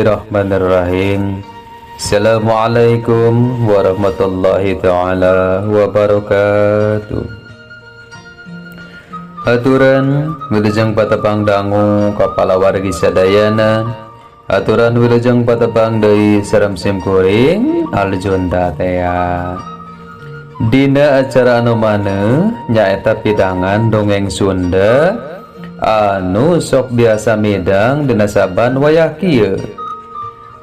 Bismillahirrahmanirrahim. Assalamualaikum warahmatullahi taala wabarakatuh. Aturan wilujeng patepang dangu ka palawargi sadayana. Aturan wilujeng patepang deui sareng sim kuring Aljunta tea. Dina acara anu maneuh nyaeta pidangan dongeng Sunda anu sok biasa midang dina saban wayah kieu.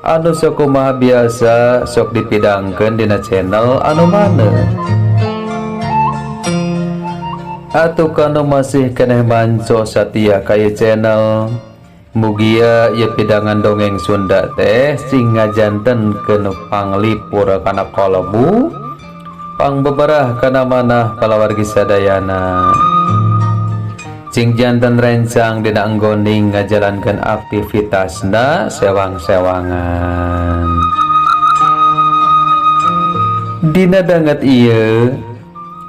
Anu sok kumaha biasa sok dipidangkeun dina channel anu maneuh. Atuh kanu masih keneh manco satia ka ieu channel, mugia ieu pidangan dongeng Sunda teh sing ngajantenkeun panglipur kana kalbu, pangbeberah kana manah palawargi sadayana. Cing janten rencang dina enggoning ngajalankeun aktivitasna sewang-sewangan. Dina danget ieu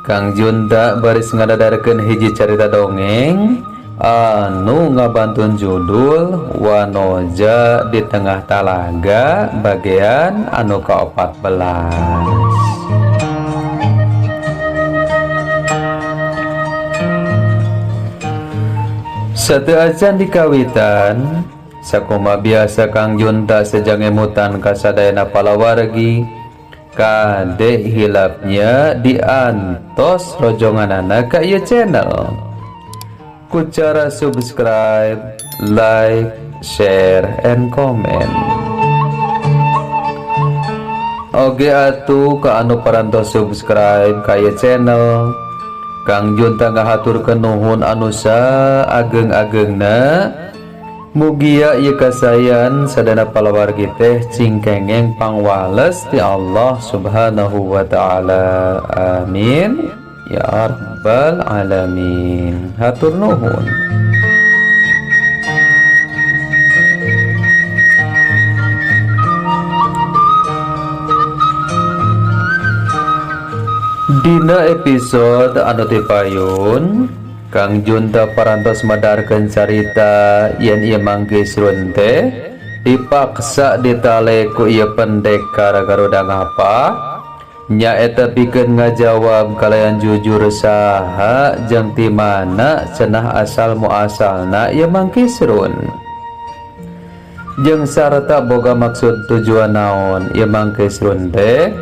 Kang Junta baris ngadadarkeun hiji carita dongeng anu ngabantun judul Wanoja di Tengah Talaga bagian anu ka-14. Sateu acan dikawitan, sakoma biasa Kang Junta sejang emutan kasadayana palawargi, kade hilapnya diantos rojonganana ka ieu channel. Ku cara subscribe, like, share, and comment. Oge atuh ka anu parantos subscribe ka ieu channel, Kang Junta ngahaturkeun nuhun anu saageng-agengna. Mugia ieu kasayan sadana palawargi teh cing kengeng pangwales ti Allah Subhanahu wa taala. Amin ya rabbal alamin. Hatur nuhun. Dina episode anu tipayun Kang Junta parantos madarkeun carita yen ieu Mangkisrun teh dipaksa ditale ku ieu pendekar Garuda Ngapak, nyaeta pikeun ngajawab kalayan jujur saha jeung ti mana cenah asal muasalna ieu Mangkisrun, jeung sarta boga maksud tujuan naon ieu Mangkisrun teh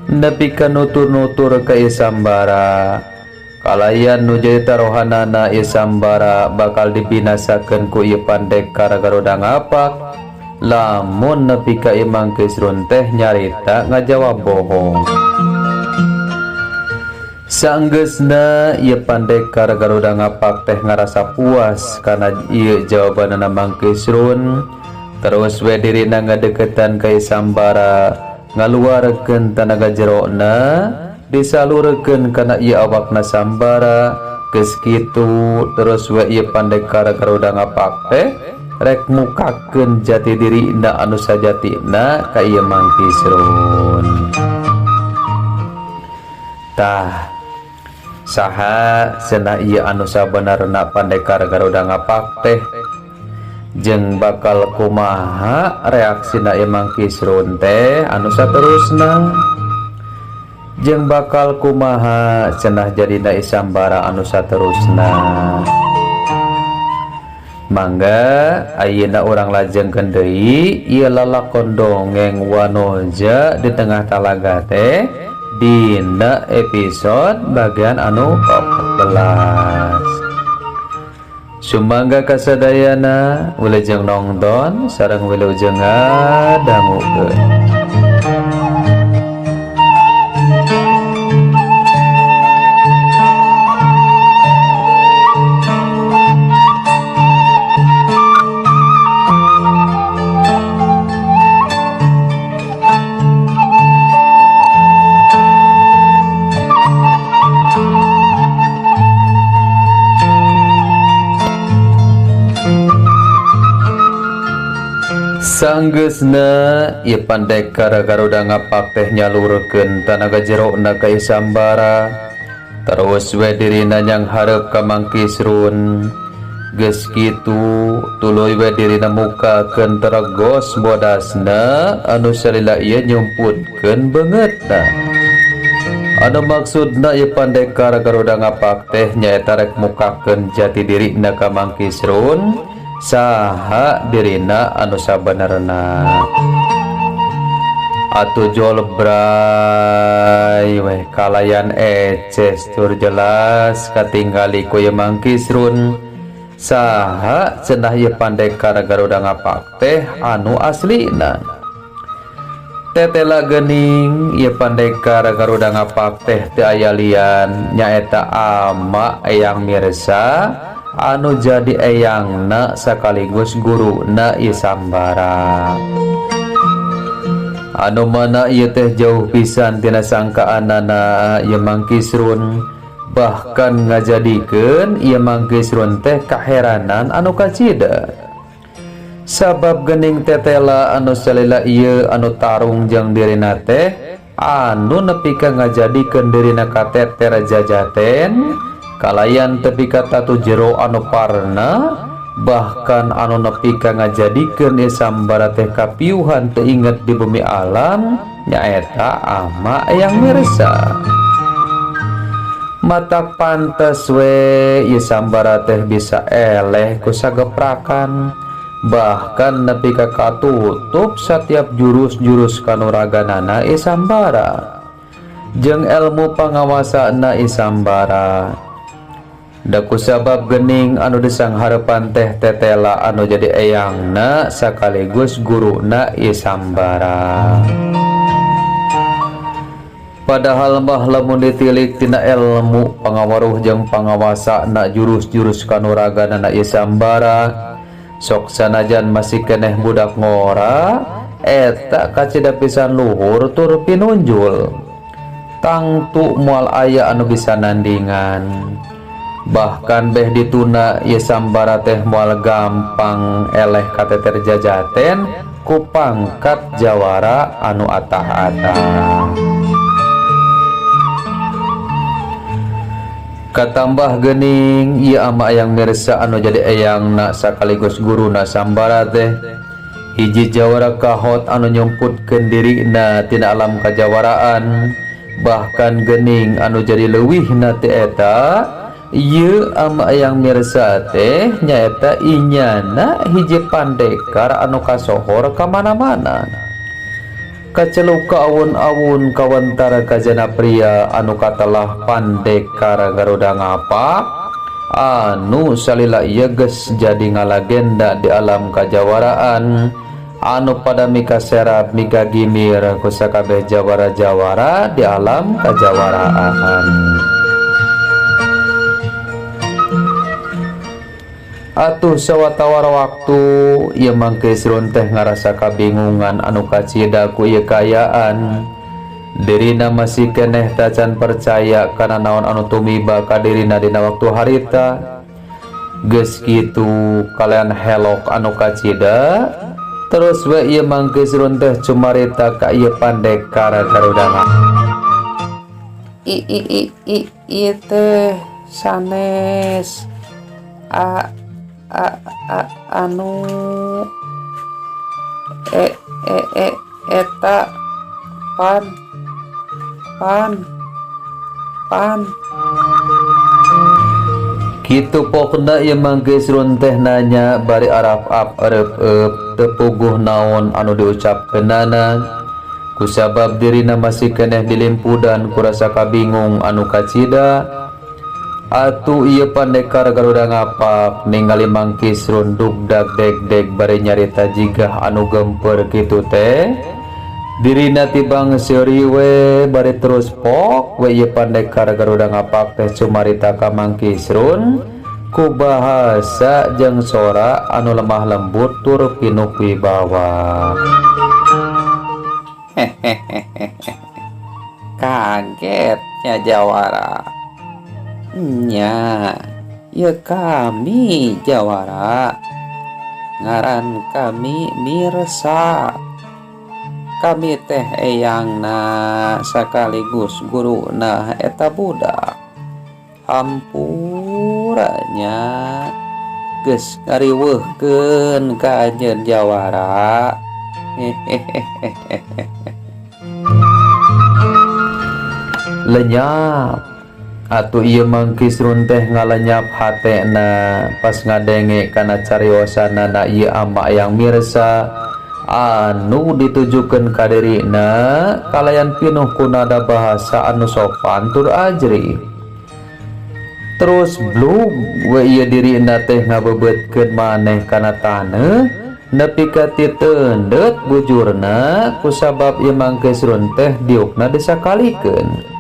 nepi ka nutur-nutur ka ieu Sambara. Kalayan nu jadi tarohanana ieu Sambara bakal dibinasakeun ku ieu pandekar Garuda Ngapak lamun nepi ka ieu Mangkisrun teh nyarita ngajawab bohong. Sanggeusna ieu pandekar Garuda Ngapak teh ngarasa puas kana ieu jawabanana Mangkisrun, terus we dirina ngadeukeutan ka ieu Sambara, ngaluarkeun tanaga jerona disalurkeun kana ieu awakna Sambara. Geus kitu terus we ieu pandekar Garuda Ngapak teh rek mukakeun jati dirina anu sajatina ka ieu Mangkisrun. Tah saha cenah ieu anu sabenerna pandekar Garuda Ngapak teh, jeung bakal kumaha reaksina ieu Mangkisrun teh anu saterusna, jeung bakal kumaha cenah jadina Sambara anu saterusna. Mangga ayeuna urang lajengkeun deui ieu lalakon dongeng Wanoja di Tengah Talaga teh dina episode bagian anu ke-14. Sumangga kasadayana wilujeng nonton sareng wilujeng ngadangukeun. Sanggeusna ieu pandekar Garuda Ngapak teh nyalurkeun tanaga jerona ka ieu Sambara, terus we dirina nyanghareup ka Mangkisrun. Geus kitu tuluy we dirina mukakeun teregos bodasna anu salila ieu nyumputkeun beungeutna. Anu maksudna ieu pandekar Garuda Ngapak teh nyaeta rek mukakeun jati dirina ka Mang Kisrun saha dirina anu sabenerna. Atuh jolbray weh kalayan eces tur jelas katinggali ku ieu Mang Kisrun saha cenah ieu pandekar Garuda Ngapak teh anu aslina. Tetela geuning ieu pandekar Garuda Ngapak teh teu aya lian nyaeta ama Eyang Mirsa anu jadi eyangna sakaligus guruna ieu Sambara. Anu mana ieu teh jauh pisan tina sangkaanana ieu Mang Kisrun, bahkan ngajadikeun ieu Mang Kisrun teh kaheranan anu kacida. Sabab geuning tetela anu salila ieu anu tarung jeung dirina teh anu nepi ka ngajadikeun dirina kateter jajaten kalayan tepi ka tatu jero anu parna, bahkan anu nepi ka ngajadikeun ieu Sambara teh kapiuhan teu inget di bumi alam nyaeta ama Eyang Mirsa. Matak pantes we ieu Sambara teh bisa eleh ku sageprakan, bahkan nepi ka katutup setiap jurus-jurus kanuraganana ieu Sambara jeung ilmu pangawasana ieu Sambara. Da kusabab geuning anu disanghareupan teh tetela anu jadi eyangna sakaligus guruna ieu Sambara. Padahal mah lamun ditilik tina ilmu pangawaruh jeung pangawasana jurus-jurus kanuraganana ieu Sambara, sok sanajan masih keneh budak ngora eta kacida pisan luhur tur pinunjul, tangtu moal aya anu bisa nandingan. Bahkan beh dituna ieu Sambara teh moal gampang eleh kateter jajaten ku pangkat jawara anu atah-atah. Katambah geuning ieu ama Eyang Mirsa anu jadi eyangna sakaligus guruna Sambara teh hiji jawara kahot anu nyumputkeun dirina tina alam kajawaraan, bahkan geuning anu jadi leuwihna teh eta ieu ama Eyang Mirsa teh nyaeta inyana hiji pandekar anu kasohor ka mana-mana. Kaceluk ka awun-awun kawantara kajana pria anu katelah pandekar Garuda Ngapak anu salila ieu geus jadi ngalagenda di alam kajawaraan anu pada mikaserap mikagimir ku sakabeh jawara-jawara di alam kajawaraan. Atuh sawatawara waktu ieu Mang Kisrun teh ngarasa kabingungan anu kacida ku ieu kaayaan. Dirina masih keneh tacan percaya kana naon anu tumiba ka dirina dina waktu harita. Geus kitu kalian helok anu kacida terus we ieu Mang Kisrun teh cumarita ka ieu pandekar Garuda Ngapak. I i i i ieu teh sanes a a a anu e e e eta pan pan pan. Kitu pokna ieu Mang Kisrun teh nanya bari arap-ap ereup-eup teu puguh naon anu diucapkeunana. Kusabab dirina masih keneh dilimpudan ku rasa kabingung anu kacida. Atuh ieu pandekar Garuda Ngapak ningali Mang Kisrun dugdag deg-deg bari nyarita jigah anu gemper kitu teh. Dirina tibang seuri we bari terus pok we ieu pandekar Garuda Ngapak teh cumarita ka Mang Kisrun ku bahasa jeung sora anu lemah lembut tur pinuh wibawa. Hehehehe. Kagetnya jawara. Nya, ya kami jawara. Ngaran kami Mirsa. Kami teh eyangna sekaligus guruna eta budak. Hampuranya Geus ngariweuhkeun ka anjeun, jawara. Hehehehe. Lenyap atuh ieu Mang Kisrun teh, ngalenyap hatena pas ngadenge kana cariosanana ieu ama Eyang Mirsa anu ditujukeun ka dirina kalayan pinuh ku nada bahasa anu sopan tur ajri. Terus blug we ieu dirina teh ngabebeutkeun maneh kana taneuh nepi ka titendeut bujurna, kusabab ieu Mang Kisrun teh diukna disakalikeun.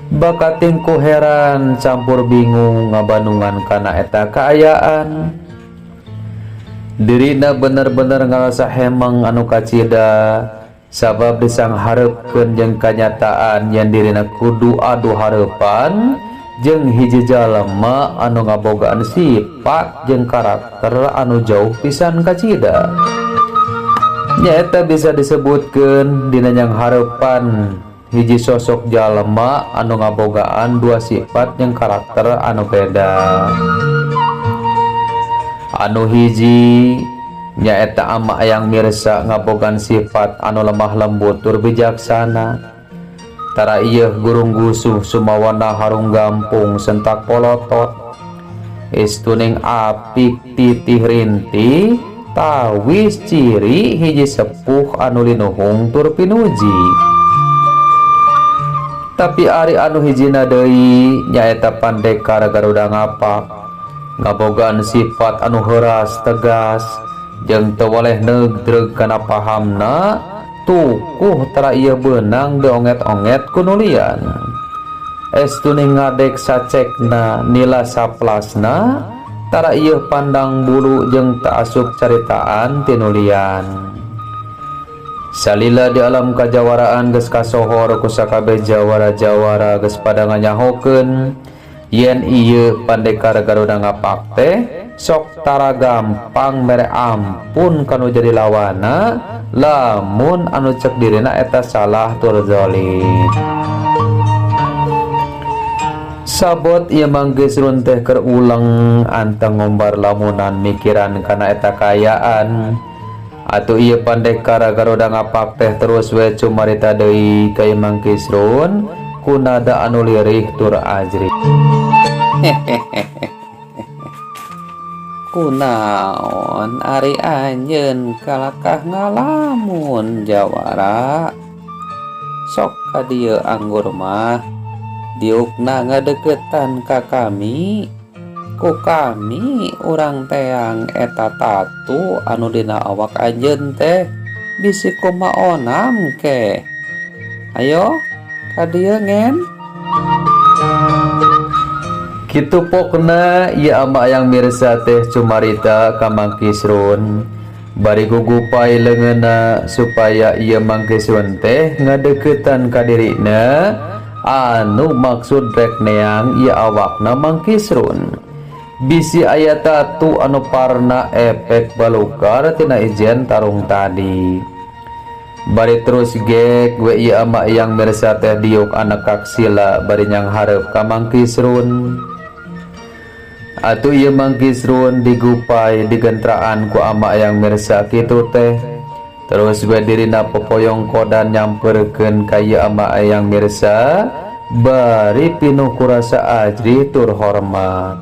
Bakating ku heran campur bingung ngabandungan kana eta kaayaan, dirina bener-bener ngarasa hemeng anu kacida, sabab disangharepkeun jeung kanyataan yang dirina kudu adu hareupan jeung hiji jalma anu ngabogaan sifat jeung karakter anu jauh pisan kacida, nyaeta bisa disebutkeun dina nyanghareupan hiji sosok jalma anu ngabogaan dua sifat jeung karakter anu beda. Anu hiji nyaeta ama Eyang Mirsa, ngabogaan sifat anu lemah lembut tur bijaksana, tara ieu gurung gusuh, sumawana harung gampung sentak polotot, estuning apik titih rintih, tawis ciri hiji sepuh anu linuhung tur pinuji. Tapi ari anu hijina deui nyaeta Pandekar Garuda Ngapak, ngabogaan sifat anu heuras, tegas, jeung teu weleh neugdreug kana pahamna, tukuh, tara ieu beunang dionget-onget ku nu lian. Estuning ngadek sacekna, nila saplasna, tara ieu pandang bulu jeung teu asup caritaan ti nu lian. Salila di alam kajawaraan geus kasohor ku sakabeh jawara-jawara, geus pada nganyahokeun yen ieu Pandekar Garuda Ngapak teh sok tara gampang mere ampun kanu jadi lawana lamun anu cek dirina eta salah tur zalim. Sabot ieu Mang Kisrun teh keur uleng anteng ngombar lamunan mikiran kana eta kaayaan. Atuh ieu Pandekar Garuda Ngapak teh terus we cumarita deui ka Mang Kisrun ku nada anu lirih tur ajri. Hehehe, kunaon ari anjeun kalakah ngalamun, jawara? Sok ka dieu anggur mah, diukna ngadeukeutan ka kami. Ku kami urang teang eta tatu anu dina awak anjeun teh, bisi kumaha onam ke. Ayo ka dieu ngen. Kitu pokna ieu ama Eyang Mirsa teh cumarita ka Mang Kisrun bari gugupai leungeunna supaya ieu Mang Kisrun teh ngadeuketan ka dirina anu maksud rek neang ieu awakna Mang Kisrun, bisi aya tatu anu parna efek balukar tina ijen tarung tadi. Bari terus gek we ieu ama Eyang Mirsa teh diuk anekak sila bari nyanghareup ka Mang Kisrun. Atuh ieu Mang Kisrun digupai, digentraan ku ama Eyang Mirsa kitu teh. Terus we dirina popoyong kodan nyamperkeun ka ieu ama Eyang Mirsa bari pinuh ku rasa ajri tur hormat.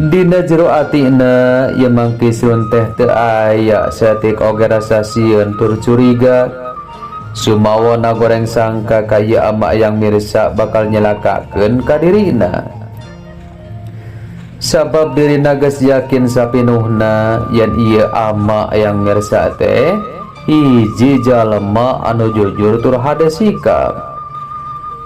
Dina jero atina ieu Mang Kisrun teh teu aya saeutik oge rasa sieun tur curiga. Sumawona goreng sangka ka ieu ama Eyang Mirsa bakal nyelakakeun ka dirina, sabab dirina geus yakin sapinuhna yen ieu ama Eyang Mirsa teh hiji jalma anu jujur tur hade sikap.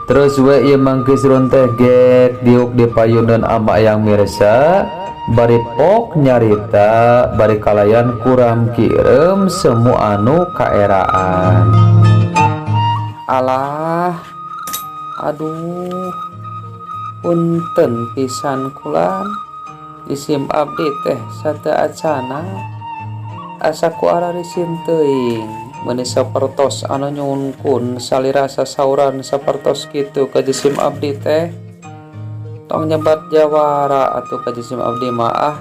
Terus we ieu Mang Kisrun teh gek diuk di payuneun ama Eyang Mirsa bari pok nyarita bari kalayan kuram kirem semu anu kaeraan. Alah, aduh, punten pisan kulan, isim abdi teh sateuacana asa ku ararisin teuing, meuni sapertos anu nyungkun salira sasauran sapertos kitu ka jisim abdi teh. Tong nyebat jawara atuh ka jisim abdi mah ah.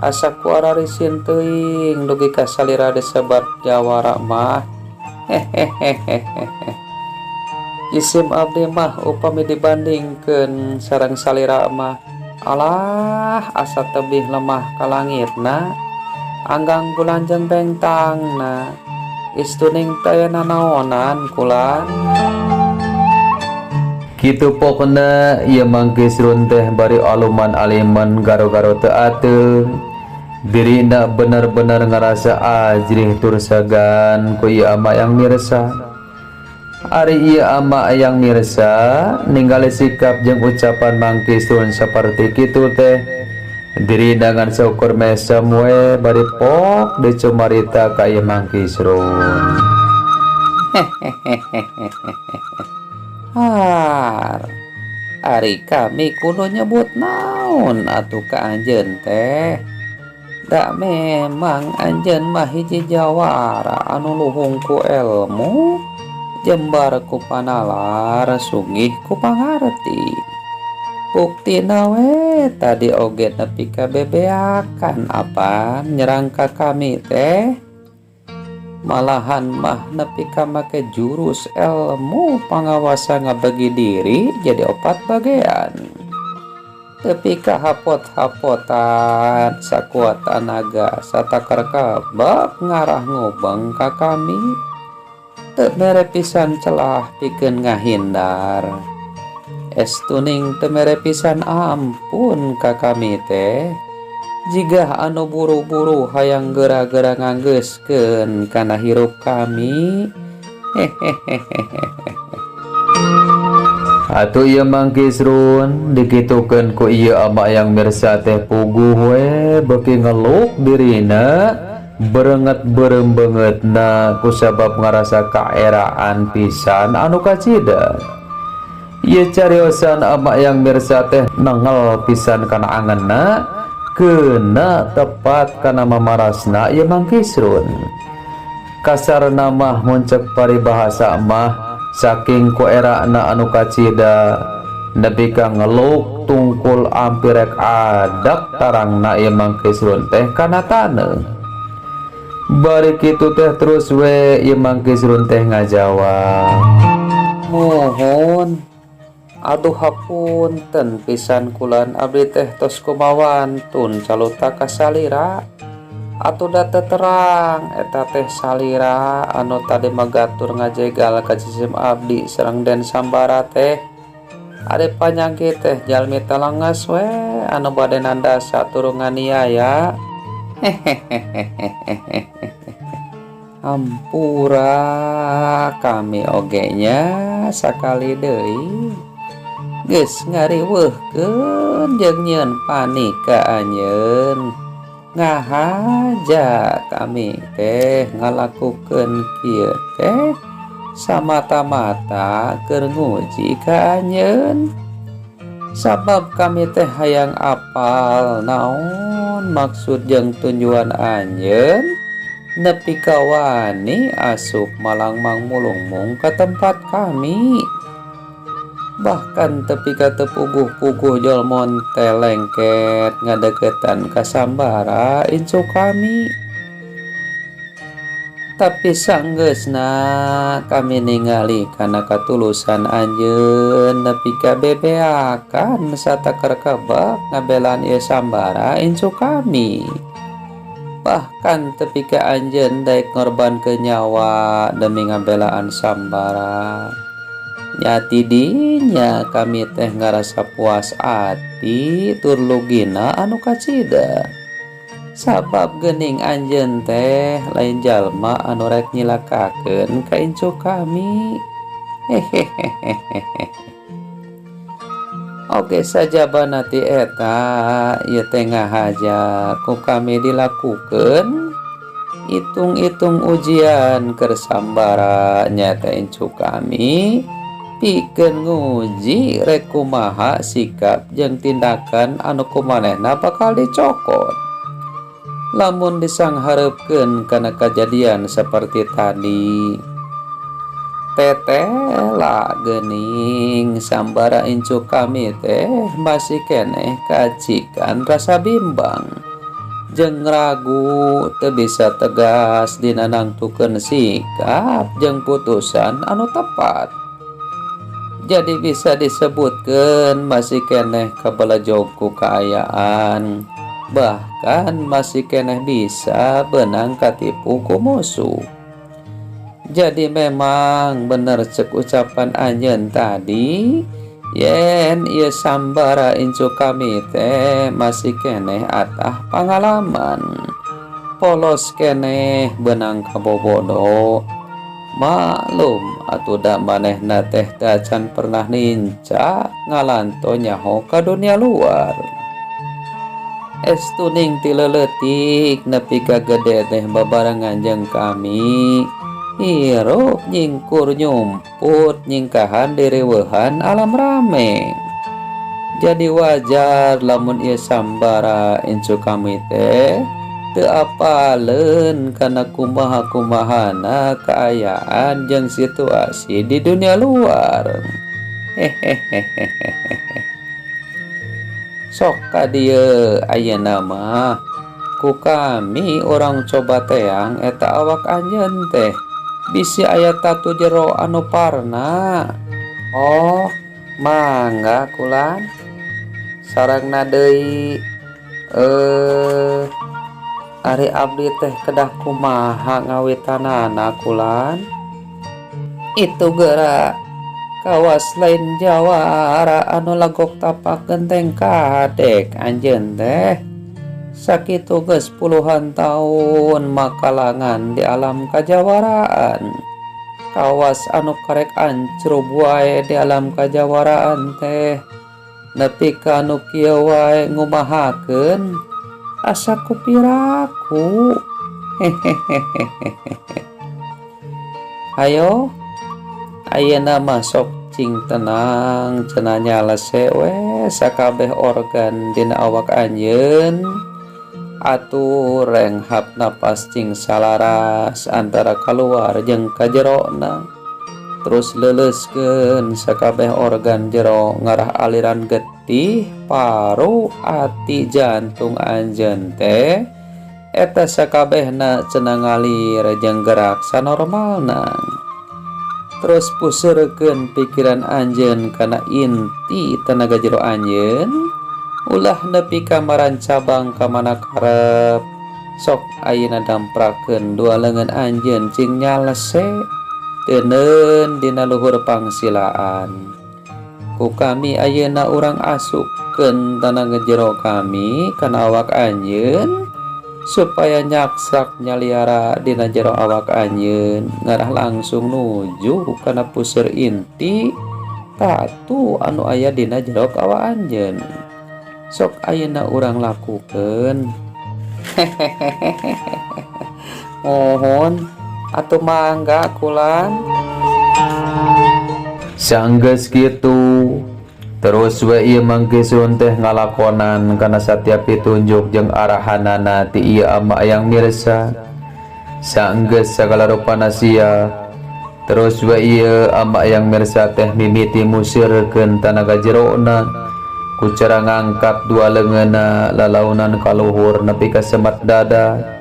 Asa ku ararisin teuing dugi ka salira disebat jawara mah. Hehehehehe. Jisim abdi mah upami dibandingkeun sareng salira mah, alah, asa tebih lemah ka langitna, anggang bulan jeung bentangna. Istuning teu aya nanaonan kulan. Kitu pokna ieu Mang Kisrun teh bari aluman aliman garo-garo teu ateung. Dirina bener-bener ngarasa ajrih tur segan ku ieu ama yang mirsa. Ari ieu ama yang mirsa ningali sikap jeung ucapan Mang Kisrun saperti kitu teh, dirina ngan saukur mesem we bari pok dicumarita ka ieu Mang Kisrun. Har, ari kami kudu nyebut naon atuh ka anjeun teh? Da memang anjeun mah hiji jawara anu luhung ku elmu, jembar ku panalar, sugih ku pangarti. Buktina we tadi oge nepi ka bebeakan apan nyerang ka kami teh. Malahan mah nepi ka make jurus elmu pangawasa ngabagi diri jadi opat bagian. Tepi ka hapot-hapotan sakuat tanaga satakar kabak ngarah ngobang ka kami. Teu mere pisan celah pikeun ngahindar. Estuning teu mere pisan ampun ka kami teh. Jigah anu buru-buru hayang geura-geura nganggeuskeun kana hirup kami. Hehehehe. Atuh ieu Mang Kisrun dikitukeun ku ieu ama yang mirsa teh puguh we beuki ngeluk dirina berenget beureum beungeutna kusabab ngarasa kaeraan pisan anu kacida. Ieu cariosan ama yang mirsa teh nengel pisan kana angenna kena tepat kana mamarasna ieu Mang Kisrun. Kasarna mah mun cek paribahasa mah saking ku erana anu kacida nepi ka ngeluk tungkul ampir rek adak tarangna ieu Mang Kisrun teh kana taneuh. Bari kitu teh terus we ieu Mang Kisrun teh ngajawab. Muhun, aduh hapunten pisan kulan, abdi teh tos kumawantun caluta ka salira. Atuh da teu terang eta teh salira anu tadi magatur ngajegal ka jisim abdi sareng Den Sambara teh. Ari panyangki teh jalmi talenges we anu bade nandasa tur nganiaya. Hehehehehe. Hampura kami oge nya sakali deui. Geus ngariweuhkeun jeung nyieun panik ka anjeun. Ngahaja kami teh ngalakukeun kieu teh samata-mata keur nguji ka anjeun. Sabab kami teh hayang apal naon maksud jeung tujuan anjeun nepi ka wani asup malangmang mulungmung ka tempat kami. Bahkan tepi ka teu puguh-puguh jolmon teh lengket ngadeukeutan ka Sambara incu kami. Tapi sanggeusna kami ningali kana katulusan anjeun nepi ka bebeakan satakar kebak ngabelaan ieu Sambara incu kami. Bahkan tepi ka anjeun daek ngorbankeun nyawa demi ngabelaan Sambara. Nya tidinya kami teh ngarasa puas ati tur lugina anu kacida. Sabab geuning anjeun teh lain jalma anu rek nyilakakeun ka incu kami. Hehehehehe. Oke sajabana ti eta ieu teh ngahaja ku kami dilakukeun hitung-hitung ujian keur Sambara nyaeta incu kami pikeun nguji rek kumaha sikap jeung tindakan anu kumanehna bakal dicokot. Lamun disanghareupeun kana kajadian seperti tadi. Tetela geuning Sambara incu kami teh masih keneh kacikan rasa bimbang. Jeung ragu teu bisa tegas dina nangtukeun sikap jeung putusan anu tepat. Jadi bisa disebutkeun masih keneh kabelejog ku kaayaan, bahkan masih keneh bisa beunang katipu ku musuh. Jadi memang bener cek ucapan anjeun tadi yen ieu Sambara incu kami teh masih keneh atah pangalaman, polos keneh beunang kabobodo. Maklum atuh da manehna teh teu acan pernah nincak ngalanto nyaho ka dunia luar. Estuning ti leuletik nepi ka gede teh babarengan jeung kami, hirup nyingkur nyumput nyingkahan direuweuhan alam rame. Jadi wajar lamun ieu Sambara incu kami teh teu apaleun kana kumaha-kumahana kaayaan jeung situasi di dunia luar. Hehehehehe. Sok ka dieu ayeuna mah ku kami urang coba teang eta awak anjeun teh bisi aya tatu jero anu parna. Oh, mangga kulan. Sarengna deui ari abdi teh kedah kumaha ngawitanana kulan? Itu geura kawas lain jawara anu lagok tapak genteng kadek anjeun teh. Sakitu geus puluhan tahun makalangan di alam kajawaraan. Kawas anu karek ancrub wae di alam kajawaraan teh nepi ka anu kieu wae ngumahakeun asa kupiraku. Hehehehehe. Hayo ayeuna mah sok cing tenang cenah nyalese we sakabeh organ dina awak anjeun. Atur renghap napas cing salaras antara kaluar jeung kajerona. Terus leuleuskeun sakabeh organ jero ngarah aliran getih, paru, ati, jantung anjeun teh eta sakabehna cenah ngalir jeung gerak sanormalna. Terus puseurekeun pikiran anjeun kana inti tenaga jero anjeun, ulah nepi ka marancabang ka mana karep. Sok ayeuna damprakeun dua leungeun anjeun cing nyalese teuneun dina luhur pangsilaan. Ku kami ayeuna urang asupkeun tanaga jero kami kana awak anjeun supaya nyaksak nyaliara dina jero awak anjeun ngarah langsung nuju kana puseur inti tatu anu aya dina jero awak anjeun. Sok ayeuna urang lakukeun. Hehehehe. Mohon atuh mangga kulan. Sanggeus kitu terus we ieu Mang Kisrun teh ngalakonan kana satiap pitunjuk jeung arahanana ti ieu ama Eyang Mirsa. Sanggeus sagala rupana siap, terus we ieu ama Eyang Mirsa teh mimiti musirkeun tanaga jerona ku cara ngangkat dua leungeunna lalaunan kaluhur nepi ka semat dada.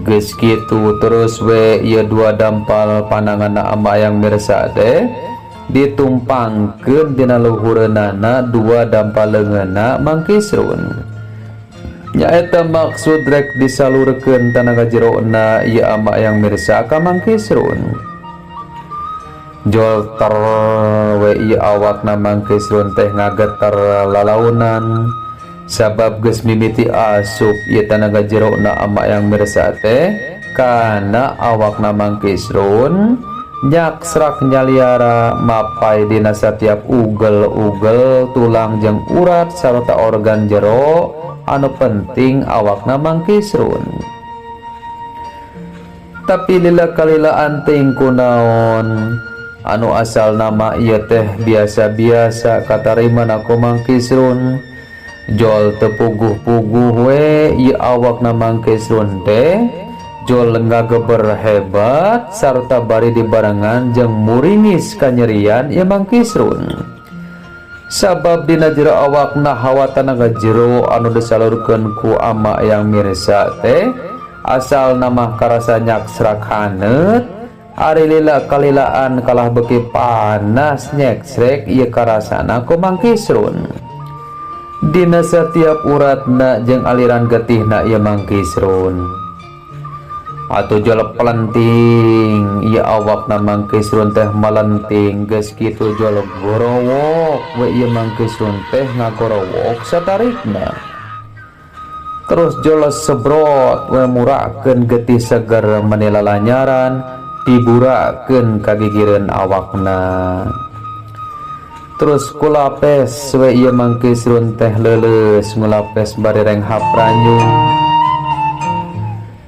Geus kitu terus we ieu dua dampal pananganna ama Eyang Mirsa teh ditumpangkeun dina luhureunana dua dampal leungeunna Mang Kisrun. Nyaeta maksud rek disalurkeun tanaga jerona ieu ama Eyang Mirsa ka Mang Kisrun. Jolter we ieu awakna Mang Kisrun teh ngageter lalaunan sabab geus mimiti asup ieu tanaga jerona ama Eyang Mirsa teh kana awakna Mang Kisrun nyaksrak nyaliara mapai dina satiap ugel-ugel tulang jeung urat sarta organ jero anu penting awakna Mang Kisrun. Tapi lila kalila anting kunaon anu asal nama ieu teh biasa-biasa katarimana ku Mang Kisrun. Jol teu puguh-puguh we ieu awakna Mang Kisrun teh jol ngageber hebat sarta bari dibarengan jeung muringis kanyerian ieu Mang Kisrun. Sabab dina jero awakna hawa tanaga jero anu disalurkeun ku ama Eyang Mirsa teh asalna mah karasa nyaksrak haneut, ari lila kalilaan kalah beuki panas nyeksrek ieu karasana ku Mang Kisrun. Dina setiap uratna jeung aliran getihna ieu Mang Kisrun. Atuh jol pelenting ieu awakna Mang Kisrun teh melenting, geus kitu jol gorowok we ieu Mang Kisrun teh ngagorowok satarikna. Terus jol sebrot we murakeun getih seger meni lalanyaran diburakeun ka gigireun awakna. Terus kulapes we ieu Mang Kisrun teh leuleus ngulapes bari renghap ranjung.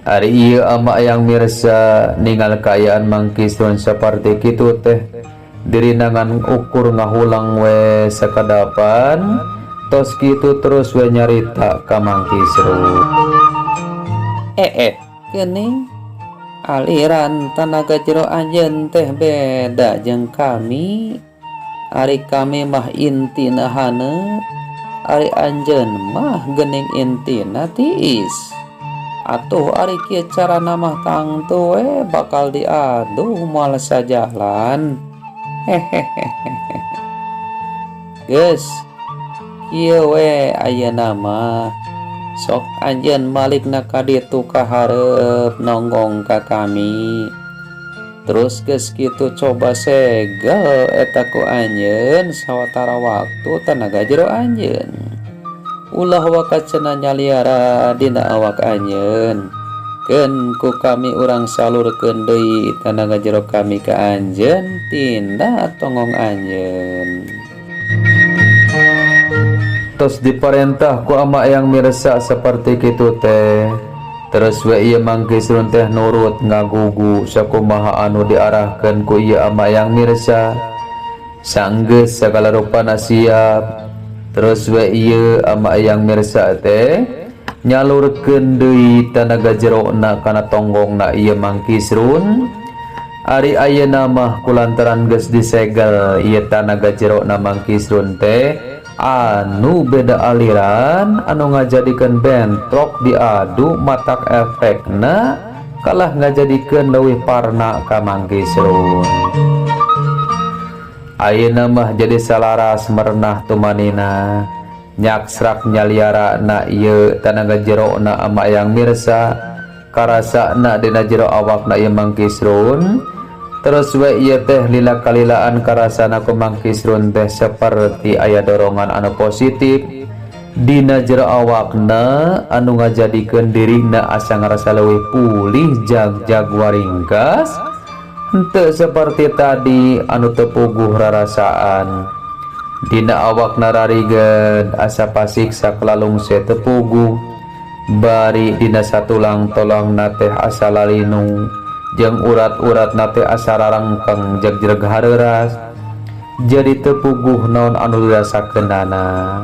Ari ieu ama Eyang Mirsa ningal kaayaan Mang Kisrun saperti kitu teh, dirina ngan ukur ngahulang we sakadapan, tos kitu terus we nyarita ka Mang Kisrun. Eh eh, geuning aliran tanaga jero anjeun teh beda jeung kami. Ari kami mah intina haneut, ari anjeun mah geuning intina tiis. Atuh ari kieu carana mah tangtu we bakal diadu moal sajalan. Hehehehe. Geus, kieu we ayeuna mah, sok anjeun malikna ka ditu ka hareup nonggong ka kami. Terus geus kitu coba segel eta ku anjeun sawatara waktu tanaga jero anjeun. Ulah waka cenah nyaliara dina awak anjeun. Keun ku kami urang salurkeun deui tanaga jero kami ka anjeun tina tonggong anjeun. Tos diparentah ku ama Eyang Mirsa seperti kitu teh, terus we ieu Mang Kisrun teh nurut ngagugu sakumaha anu diarahkeun ku ieu ama Eyang Mirsa. Sanggeus sagala rupana siap, terus we ieu ama Eyang Mirsa teh nyalurkeun deui tanaga jerona kana tonggongna ieu Mang Kisrun. Ari ayeuna mah kulantaran geus disegel ieu tanaga jerona Mang Kisrun teh anu beda aliran anu ngajadikeun bentrok diadu, matak efekna kalah ngajadikeun leuwih parna ka Mang Kisrun. Ayeuna mah jadi salaras merenah tumanina, nyaksrak nyaliarana ieu tanaga jerona ama Eyang Mirsa, karasana dina jero awakna ieu Mang Kisrun. Terus we ieu teh lila kalilaan karasana ku Mang Kisrun teh seperti aya dorongan anu positif dina jero awakna anu ngajadikeun dirina asa ngarasa leuwih pulih jag-jag waringkas, henteu seperti tadi anu teu puguh rarasaan dina awakna, rarigeud asa pasiksa kalalungse teu puguh, bari dina satulang tolangna teh asa lalinu jeung urat-uratna teh asa rarengkeng jegjreg hareuras, jadi teu puguh naon anu dirasakeunana.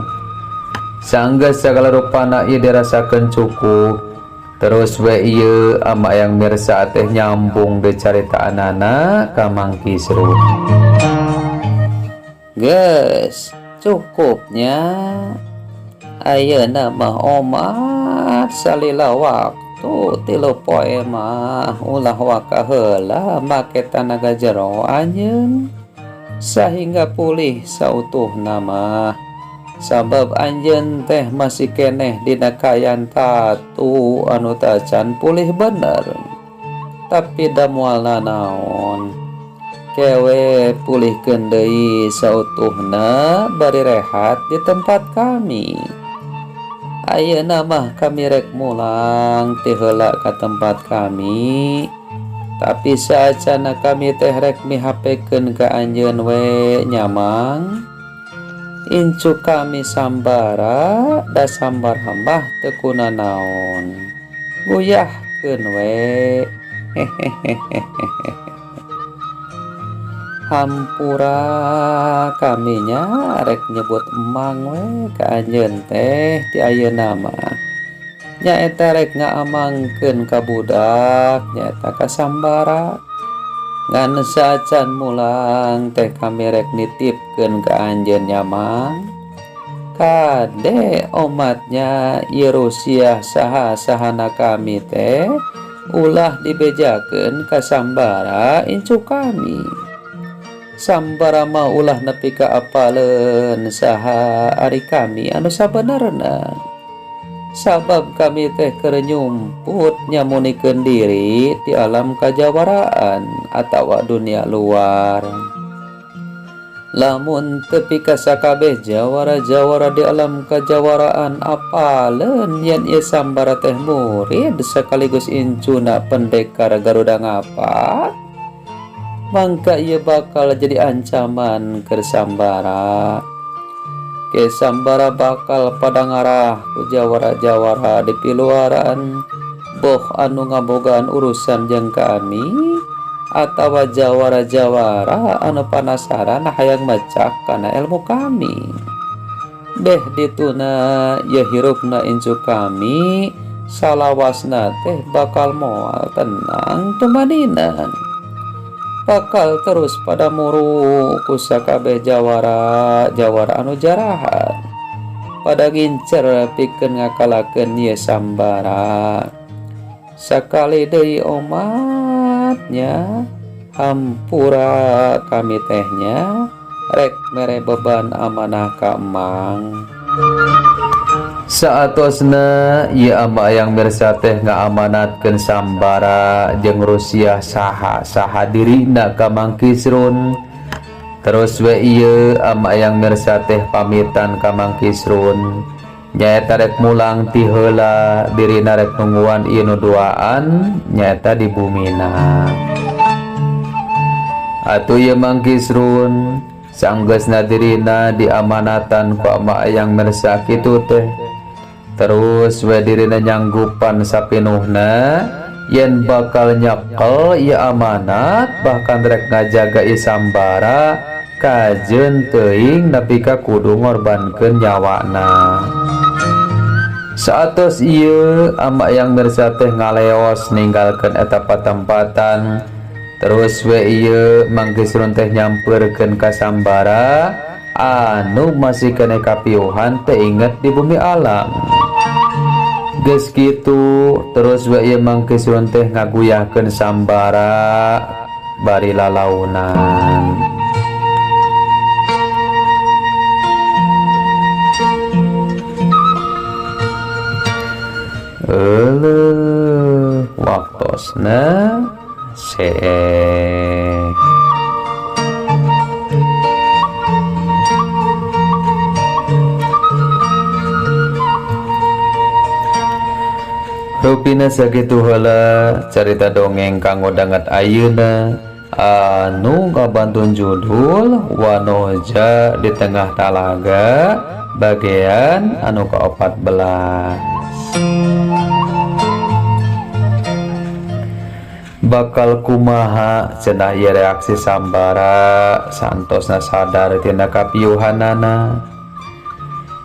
Sanggeus sagala rupana ieu dirasakeun cukup, terus we ieu ama Eyang Mirsa teh nyambung deui caritaanana ka Mang Kisrun. Geus, cukupnya. Ayeuna mah omat salila waktu 3 poe mah ulah waka heula make tanaga jero anjeun sahingga pulih sautuhna mah, sabab anjeun teh masih keneh dina kaayaan tatu anu tacan pulih bener. Tapi da moal nanaon, ke we pulihkeun deui sautuhna bari rehat di tempat kami. Ayeuna mah kami rek mulang ti heula ka tempat kami, tapi saacana kami teh rek mihapekeun ka anjeun we nya, Mang. Incu kami Sambara, da Sambara mah teu kunanaon, guyahkeun we. Hehehehe. Hampura kami nya rek nyebut emang we ka anjeun teh ti ayeuna mah, nyaeta rek ngaamangkeun ka budak, nyaeta ka Sambara. Ngan saacan mulang teh kami rek nitipkeun ka anjeun nya, Mang. Kade omat nya, ieu rusiah saha-sahana kami teh ulah dibejakeun ka Sambara incu kami. Sambara mah ulah nepi ka apaleun saha ari kami anu sabenerna. Sabab kami teh keur nyumput nyamunikeun diri di alam kajawaraan atawa dunia luar. Lamun tepi ka sakabeh jawara-jawara di alam kajawaraan apaleun yen ieu Sambara teh murid sekaligus incuna pendekar Garuda Ngapak, mangka ieu bakal jadi ancaman keur Sambara. Ke Sambara bakal pada ngarah ku jawara-jawara di piluaran, boh anu ngabogaan urusan jeung kami atawa jawara-jawara anu panasaran hayang mecak kana ilmu kami. Beh dituna ye hirupna incu kami salawasna teh bakal moal tenang tumaninan, bakal terus pada muru ku sakabeh jawara jawara anu jarahan pada ngincer pikeun ngakalakeun ye Sambara. Sakali deui omat nya, hampura kami teh nya rek mere beban amanah ka Emang. Saatosna ieu Ama Eyang Mirsa teh ngaamanatkeun Sambara jeung Rusiah saha saha dirina ka Mang Kisrun. Terus we ieu Ama Eyang Mirsa teh pamitan ka Mang Kisrun, nyaeta rek mulang ti heula dirina rek nungguan ieu nu duaan nyaeta di bumina. Atuh ieu Mang Kisrun sanggeusna dirina diamanatan ku Ama Eyang Mirsa kitu teh, terus we dirina nyanggupan sapinuhna yen bakal nyekel ieu amanat, bahkan rek ngajaga ieu Sambara kajeun teuing nepi ka kudu ngorbankeun nyawana. Saatos ieu Ama Eyang Mirsa teh ngaleos ninggalkeun eta patempatan. Terus we ieu Mang Kisrun teh nyamperkeun ka Sambara anu masih keneh kapiuhan teh inget di bumi alam. Geus kitu terus we ieu Mang Kisrun teh ngaguyahkeun Sambara bari lalaunan. Euleuh, waktosna seeh. Rupina sakitu heula carita dongeng kanggo danget ayeuna anu ngabantun judul Wanoja di Tengah Talaga bagian anu ke-14. Bakal kumaha cenah ieu reaksi Sambara santosna sadar tina kapiuhanana,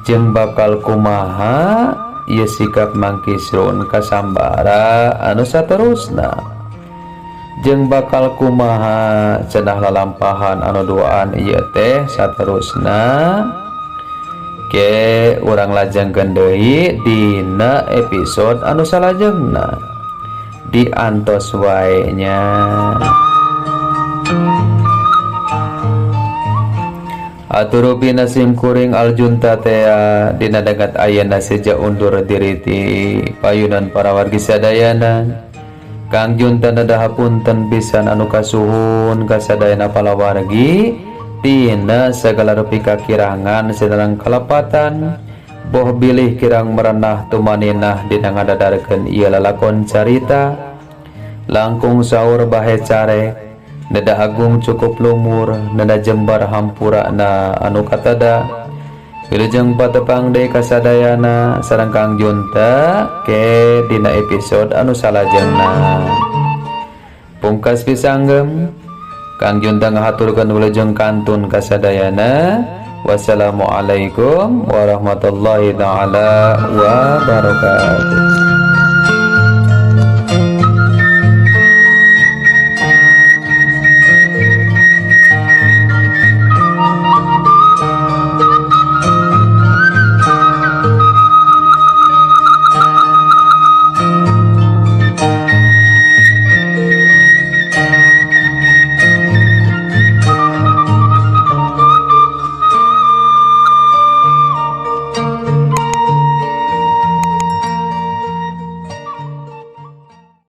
jeung bakal kumaha ieu sikap Mang Kisrun ka Sambara anu saterusna, jeung bakal kumaha cenah lalampahan anu duaan ieu teh saterusna. Ke urang lajengkeun deui dina episode anu salajengna, diantos wae nya. Atur rupina sim kuring Aljunta tea dina dangat ayeuna seja undur diri ti payunan para wargi sadayana. Kang Junta nadaha punten pisan anu kasuhun kasadayana palawargi tina sagala rupi kakirangan sinareng kalepatan, boh bilih kirang merenah tumaninah dina ngadadarkeun ieu lalakon carita. Langkung saur bahe care neda agung cukup lumur neda jembar hampurana anu katada. Wilujeng patepang deui kasadayana sareng Kang Junta ke dina episode anu salajengna. Pungkas pisanggem Kang Junta ngahaturkeun wilujeng kantun kasadayana. Wassalamualaikum warahmatullahi taala wabarakatuh.